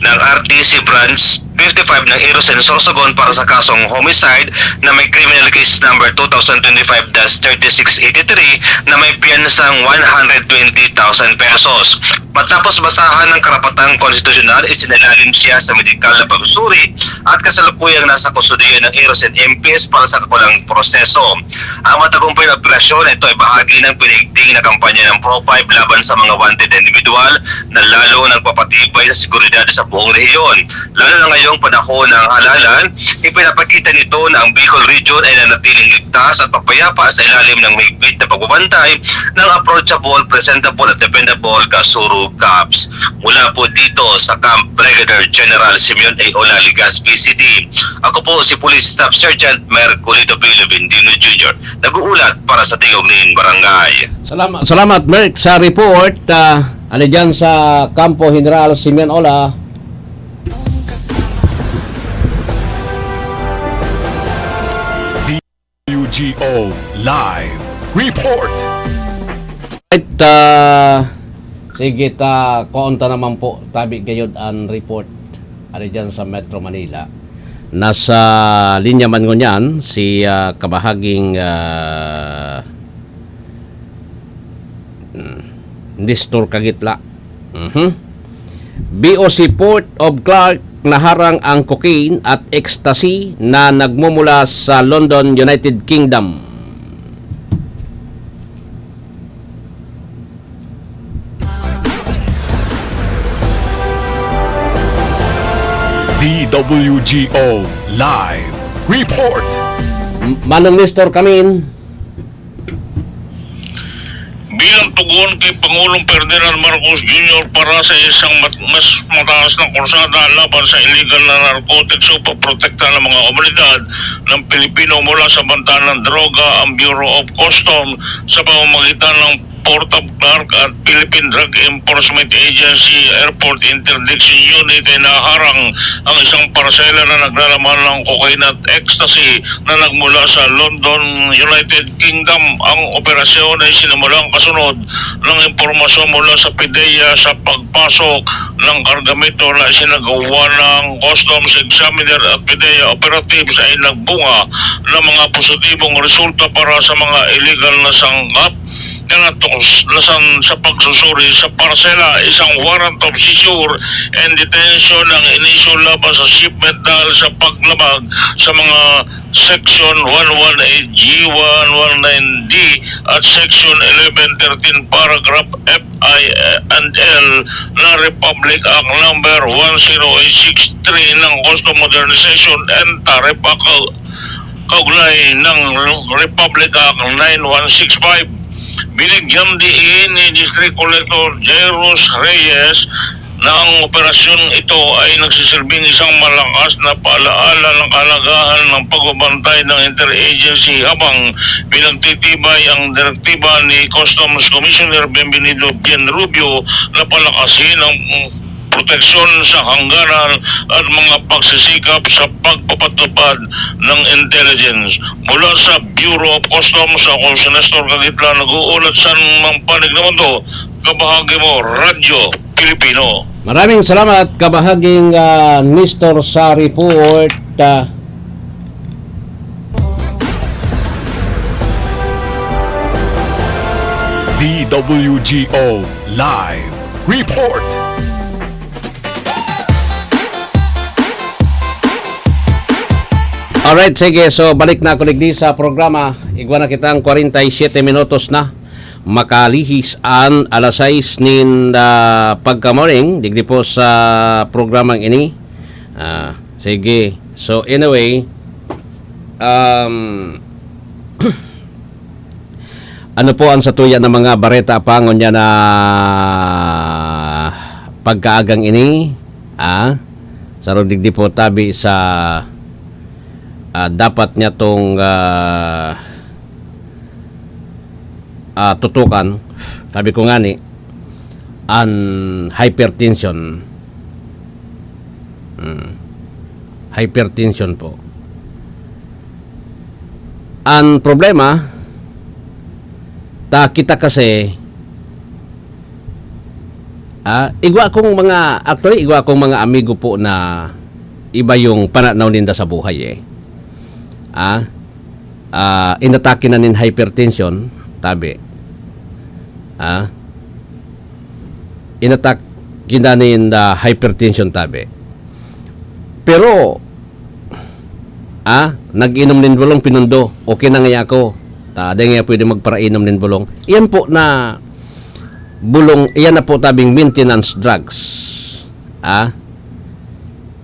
ng R T C Branch fifty-five ng Erosin, Sorsogon para sa kasong homicide na may criminal case number two thousand twenty-five dash thirty-six eighty-three na may piyansang one hundred twenty thousand pesos. Matapos basahan ng karapatang konstitusyonal, isinailalim siya sa medikal na pagsusuri at kasalukuyang nasa kustodiya ng Erosin M P S para sa kakulang proseso. Ang matagumpay na operasyon na ito ay bahagi ng pinigting na kampanya ng Pro five laban sa mga wanted na individual na lalo nagpapatibay sa seguridad sa buong rehiyon. Lalo na ngayong panahon ng halalan, ipinapakita nito na ang Bicol Region ay nanatiling ligtas at mapayapa sa ilalim ng mahigpit na pagbabantay ng approachable, presentable at dependable Kasuru Cops. Mula po dito sa Camp Brigadier General Simeon A. Ola, Legazpi City. Ako po si Police Staff Sergeant Merculito P. Lubindino Junior, nag-uulat para sa Tigog nin Barangay. Salamat, salamat, Merc, sa report. Ah, Ano dyan sa Kampo General Simeon Ola? W G O Live Report. At, ah, sige ta, kuon ta naman po, tabi gayod an report. Ano dyan sa Metro Manila. Nasa linya man ngunyan si, ah, kabahaging, ah, hmm, Nestor Kagitla. Mhm. B O C Port of Clark, naharang ang cocaine at ecstasy na nagmumula sa London, United Kingdom. D W G O Live Report. M- Manong Nestor Kamin. Bilang tugon kay Pangulong Ferdinand Marcos Junior para sa isang mat- mas mataas na kursada laban sa illegal na narcotics o pagprotekta ng mga komunidad ng Pilipino mula sa banta ng droga, ang Bureau of Customs sa pamamagitan ng Port of Clark at Philippine Drug Enforcement Agency Airport Interdiction Unit ay naharang ang isang parsela na naglalaman ng cocaine at ecstasy na nagmula sa London, United Kingdom. Ang operasyon ay sinimulan kasunod ng impormasyon mula sa PDEA sa pagpasok ng kargamento na isinagawa ng Customs Examiner at PDEA operatives ay nagbunga ng mga positibong resulta para sa mga illegal na sangkap na natuklas na san- sa pagsusuri sa parsela. Isang warrant of seizure and detention ang inisyu laban sa shipment dahil sa paglabag sa mga Section one one eight G, one one nine D at Section eleven thirteen paragraph F I and L na Republic Act number one zero eight six three ng Custom Modernization and Tariff Act kaugnay ng Republic Act nine one six five. Binigyan diin ni District Collector Jairus Reyes na ang operasyong ito ay nagsisilbing isang malakas na paalaala ng kahalagahan ng pagbabantay ng interagency habang pinagtitibay ang direktiba ni Customs Commissioner Bienvenido Bien Rubio na palakasin ang proteksyon sa hangganan at mga pagsisikap sa pagpapatupad ng intelligence. Mula sa Bureau of Customs, ako si Nestor Kagitla, nag-uulat sa Mang Panig na Mundo, kabahagi mo, Radyo Pilipino. Maraming salamat, kabahaging, ah, Nestor, sa report. Ah, D W G O Live Report. Alright, sige. So, balik na ako digdi sa programa. Igwa na kita ang kwarenta y siyete minutos na. Makalihis an alas sais nin, ah, pagka-morning, digdi po sa programang ini. Ah, sige. So, anyway, um, ano po ang satuya na mga bareta pa ngunyan na pagkaagang ini? Ah, sa digdi po tabi sa, ah, dapat niya tong, ah, ah, tutukan, sabi ko nga ni, an hypertension. Hmm. Hypertension po. Ang problema, ta kita kasi, ah, igwa kong mga, actually, igwa kong mga amigo po na iba yung pananaw ninda sa buhay eh. Ah, ah, inatake na nin hypertension, tabi. Ah, inatake na nin, ah, hypertension, tabi. Pero, ah, nag-inom nin bulong, pinundo. Okay na ngaya ako. Ta, di ngaya pwede magparainom nin bulong. Iyan po na bulong, iyan na po tabing maintenance drugs. Ah,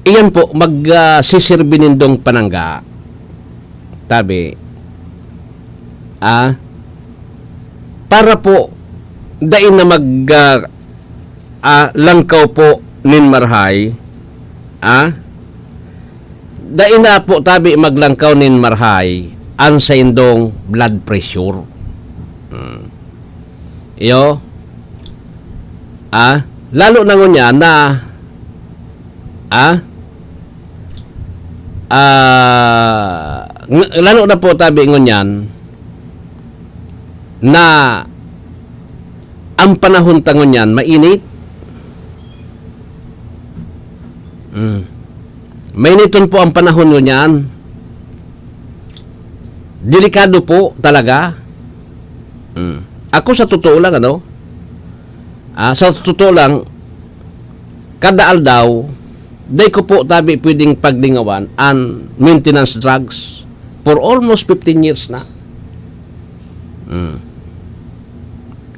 iyan po mag, ah, sisirbi nindong panangga. Tabi. Ah, para po, dai na mag, ah, ah, langkaw po nin marahay. Ah, dai na po tabi maglangkaw nin marahay an saindong blood pressure. Hmm. Iyo, Ah, lalo na ngunyan na, ah, ah, ng-, lalo na po tabi ngunyan na ang panahon ta ngunyan mainit. Mm. Mainiton po ang panahon ngunyan. Delikado po talaga. Mm. Ako sa totoo lang, ano, ah, sa totoo lang, kada aldaw, dai ko po tabi pwedeng paglingawan an maintenance drugs for almost fifteen years na. Mm.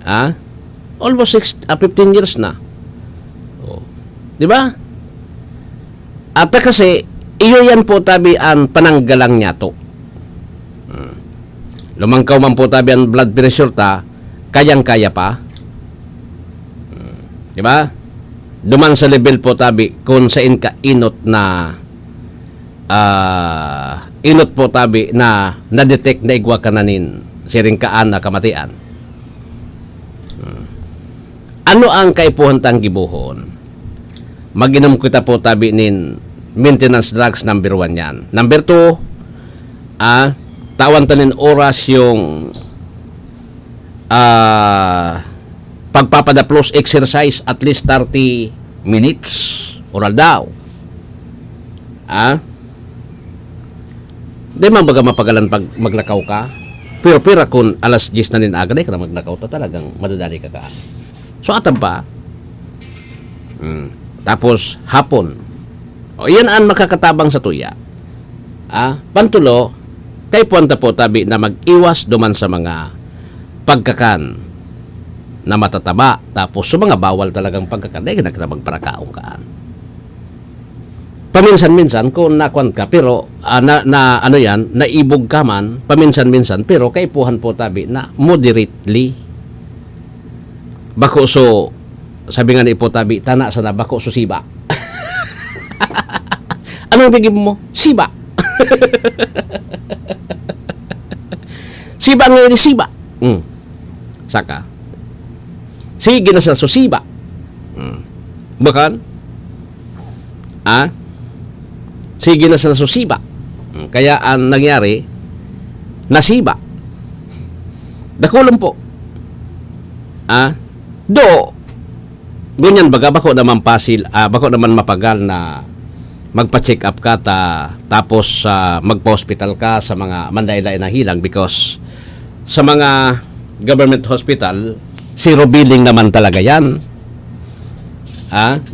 Ah? Almost six, ah, fifteen years na. Oh. Di ba? At kasi, iyo yan po tabi an pananggalang niyato. Hmm. Lumangkaw man po tabi an blood pressure ta, kayang-kaya pa. Hmm. Di ba? Duman sa level po tabi kung sain ka inot na, ah, inot po tabi na na-detect na igwa ka na nin siring kaan na kamatian. Hmm. Ano ang kaipuhan tang gibohon? Mag-inom kita po tabi nin maintenance drugs, number one yan. Number two, ah, tawan ta nin oras yung, ah, pagpapadaplos, exercise, at least thirty minutes or aldaw. Ah? Di man baga mapagalan pag maglakaw ka? Pero pira kun alas diyes na nin aga, di ka na maglakaw ta, talagang madadali ka ka. So, atam pa. Mm. Tapos, hapon. O, iyan an makakatabang sa tuya. Ah, pantulo, kaipuhan ta po tabi na mag-iwas duman sa mga pagkakan na matataba, tapos sa mga bawal talagang pagkakan, dai ka na magparakaon kaan. Paminsan-minsan, kung nakuan ka, pero, ah, na, na, ano yan, naibog ka man, paminsan-minsan, pero kaipuhan po tabi na moderately. Bako so, sabi nga ni Ipo Tabi, "Tana sana, bako so siba." Anong bigyan mo? Siba. Siba nga ini, siba. Mm. Saka, sige na sa susiba. Mm. Bakan? Ah? Sige na sa susiba. Mm. Kaya ang nangyari, nasiba. Dakulon po. Ah? Do, ngunyan baga, bako naman pasil, ah, bako naman mapagal na magpa-check up ka ta, tapos, ah, magpa-hospital ka sa mga manlaen-laen na hilang, because sa mga government hospital, zero billing naman talaga yan. Ha?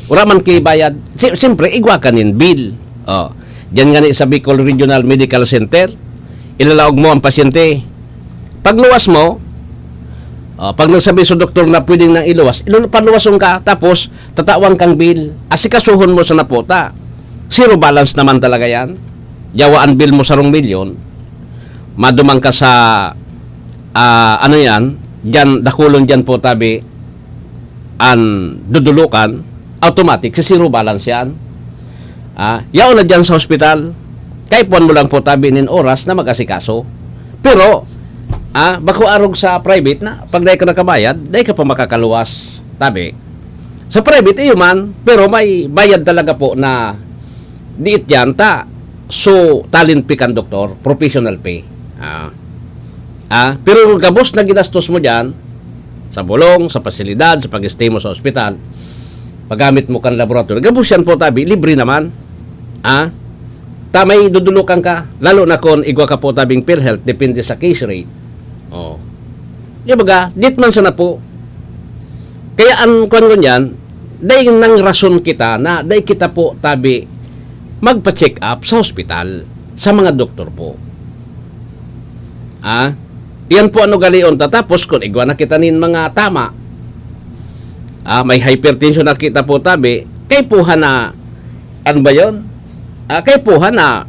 Wala man kay bayad. Si-, siyempre, igwa ka nin bill. Oh. Diyan nga ni sa Bicol Regional Medical Center, ilalaog mo ang pasyente. Pagluwas mo, oh, pag nagsabi sa doktor na pwedeng nang iluwas, ilu-, paluwason ka, tapos tatawan kang bill, asikasuhon mo sa naputa. Zero balance naman talaga yan. Yawa ang bill mo sarong milyon, maduman ka sa, ah, ano yan, dyan, dakulon dyan po tabi, an dudulukan, automatic, si zero balance yan. Ah, yaon na dyan sa hospital, kaipuhan mo lang po tabi nin oras na mag-asikaso. Pero, ah, bako arog sa private na, pag dai ka nakabayad, dai ka pa makakaluwas, tabi. Sa private, iyo man, pero may bayad talaga po na diit yan, ta, so, talent fee kan doktor, professional fee. Ah. Ah, pero gabos na ginastos mo dyan, sa bulong, sa pasilidad, sa pag-stay mo sa ospital, paggamit mo kan laboratory, gabos yan po tabi, libre naman. Ah, ta may dudulukan ka, lalo na kung igwa ka po tabing PhilHealth, depende sa case rate. Oh. Di ba ga, dit man sana po. Kaya ang kwan ko niyan, dai nang rason kita na dai kita po tabi magpa-check up sa hospital, sa mga doktor po. Ah, iyan po ano galion ta. Tapos kung igwa na kita nin mga tama, ah, may hypertension na kita po tabi, kaipuhan na, ano ba yun? Ah, kaipuhan na,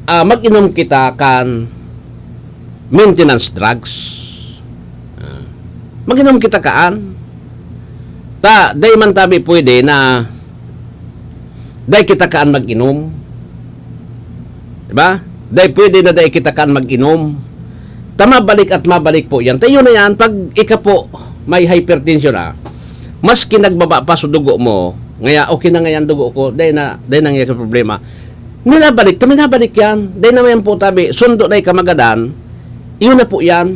ah, mag-inom kita kan maintenance drugs. Ah, mag-inom kita kaan. Ta, dai man tabi pwede na dai kita kaan mag-inom. Di ba? Dai pwede na dai kita kaan mag-inom. Ta mabalik at mabalik po yan. Ta yun na yan, pag ika po, may hypertension na, maski nagbaba pa sa dugo mo, ngaya okay na ngayon dugo ko, dai na, dai na ngayon problema. Minabalik, to minabalik yan. Dai naman yan po tabi. Sundo na ikamagadan. Iyon na po yan.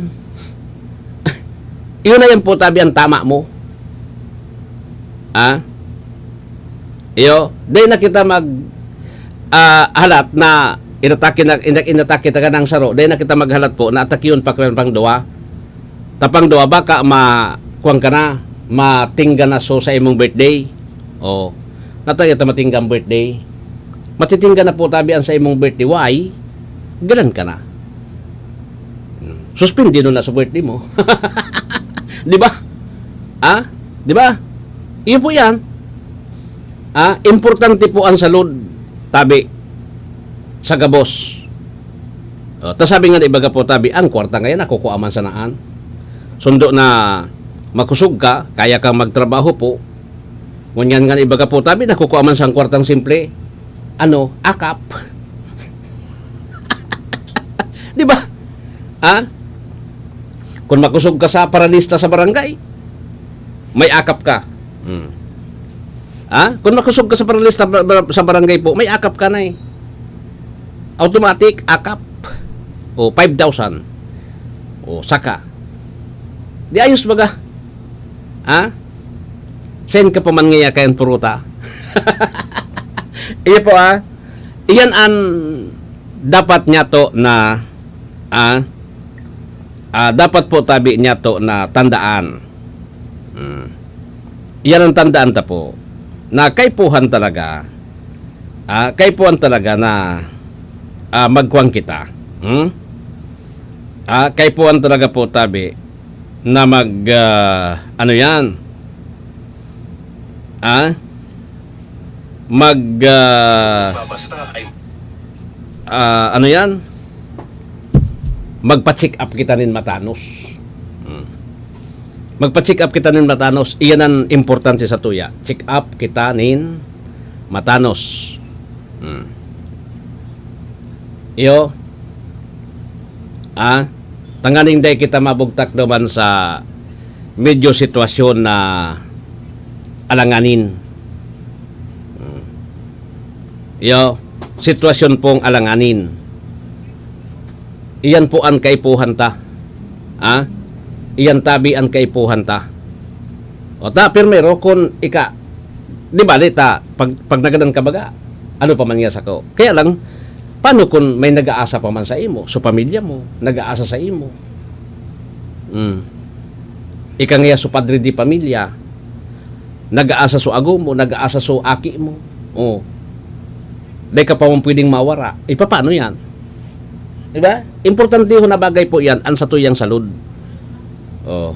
Iyon na yan po tabi ang tama mo. Ah? Iyo, dai na kita mag, ah, halat na inatake na, ina-, inatake ta ka ng saro. Dai na kita maghalat po na atake yun pa kaya pang duwa. Tapang duwa, baka ma-, kuwan ka na, matingga na so sa imong birthday. O, natay ito matingga ang birthday. Matitingga na po tabi ang sa imong birthday. Why? Galan ka na. Hmm. Suspindi nun na sa birthday mo. Di ba? Ha? Di ba? Iyo po yan. Ah, importante po ang salud, tabi, sa gabos. O, ta sabi nga na ibaga po, tabi, ang kwarta ngayon, nakukua man sa naan. Sundo na makusog ka, kaya kang magtrabaho po. Ngunyan nga na ibaga po, tabi, nakukua man sa kwartang simple. Ano, akap. Di ba? Ha? Kung makusog ka sa paralista sa barangay, may akap ka. Hmm. Ha? Kung makusog ka sa paralista ba-, ba-, sa barangay po, may akap ka na eh. Automatic, akap. O, five thousand. O, saka. Di ayos baga? Ha? Send ka pa man ngaya kayan puruta. Iyo po, ha? Iyan ang dapat niya to na, ah, ah, dapat po tabi niya to na tandaan. Hmm. Iyan ang tandaan ta po, na kaipuhan talaga, ah, kaipuhan talaga na, ah, magkuwan kita. Hmm? Ah, kaipuhan talaga po tabi na mag, ah, ano yan? Ah? Mag, ah, Babasa ay ah, ano yan? Magpa-check up kita nin matanos. Hmm. Magpa-check up kita nin matanos. Iyan ang importante sa tuya. Check up kita nin matanos. Hmm. Iyo. Ah, tanganing dai kita mabugtak duman sa medyo sitwasyon na alanganin. Hmm. Iyo, sitwasyon pong alanganin. Iyan po ang kaipuhan ta. Ha? Iyan tabi ang kaipuhan ta. O ta, primero, kun ika, di ba, di ta, pag, pag nagadan ka baga, ano pa man nga sako? Kaya lang, paano kun may nag-aasa pa man sa imo, sa pamilya mo, nag-aasa sa imo? Hmm. Ika nga sa padre di pamilya, nag-aasa sa ago mo, nag-aasa sa aki mo. Oh. Dai ka pa man pwedeng mawara. E, papaano yan? Di ba? Importante ho na bagay po yan, ang satuyang salud. Oh.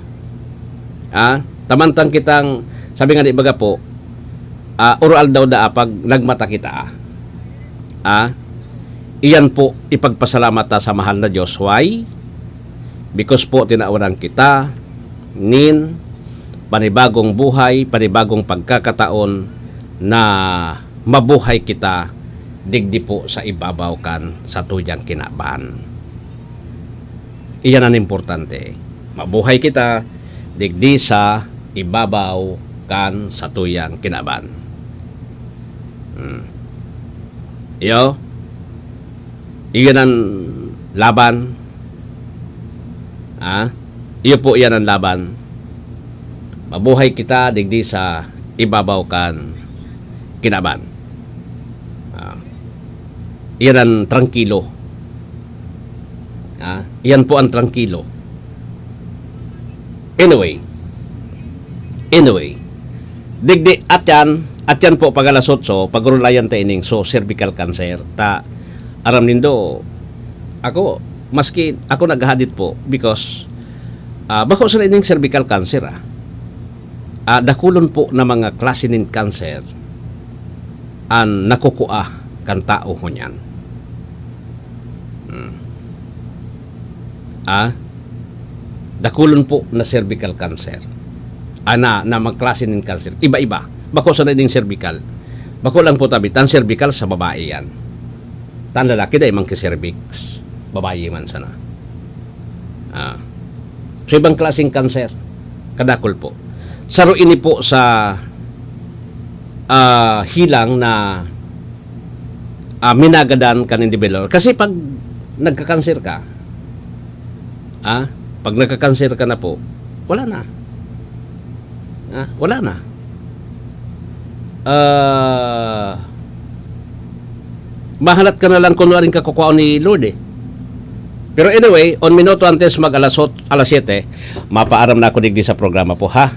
Ah, tamantang kitang, sabi nga di baga po, ah, uro aldaw daa pag nagmata kita. Ah, iyan po ipagpasalamat ta sa mahal na Diyos. Why? Because po tinawan kita nin panibagong buhay, panibagong pagkakataon na mabuhay kita digdi po sa ibabaw kan satuyang kinaban. Iyan an importante. Mabuhay kita digdi sa ibabaw kan satuyang kinaban. Hmm. Iyo. Iyan an laban. Ah, iyo po iyan an laban. Mabuhay kita digdi sa ibabaw kan kinaban. Ah, iyan an trangkilo. Ah, iyan po an trangkilo. Anyway. Anyway. Digdi, at yan, at yan po pag alas otso, pag-urulayan ta ining so cervical cancer. Ta, aram nindo, ako, maski ako naghahadit po because, ah, bako sa ining cervical cancer, ah. Ah, dakulon po na mga klase nin cancer an nakukua kan tao ngunyan. Hmm. Ah, dakulon po na cervical cancer. Ah, na, na mga klase nin cancer. Iba-iba. Bako sa ning cervical. Bako lang po tabi, tan cervical sa babae yan. Tan lalaki dai man ki cervix. Babae man sana. Ah. So, ibang klaseng cancer. Kadakul po. Saro ini po sa, ah, hilang na, ah, minagadan kan individual. Kasi pag nagka-cancer ka, ah, pag nagka-cancer ka na po, wala na. Ah, wala na. Ah, mahalat ka na lang kung ano rin kakukuha ni Lord eh. Pero anyway, on minuto antes mag alas ot-, alas siyete, mapaaram na ako digdi sa programa po, ha?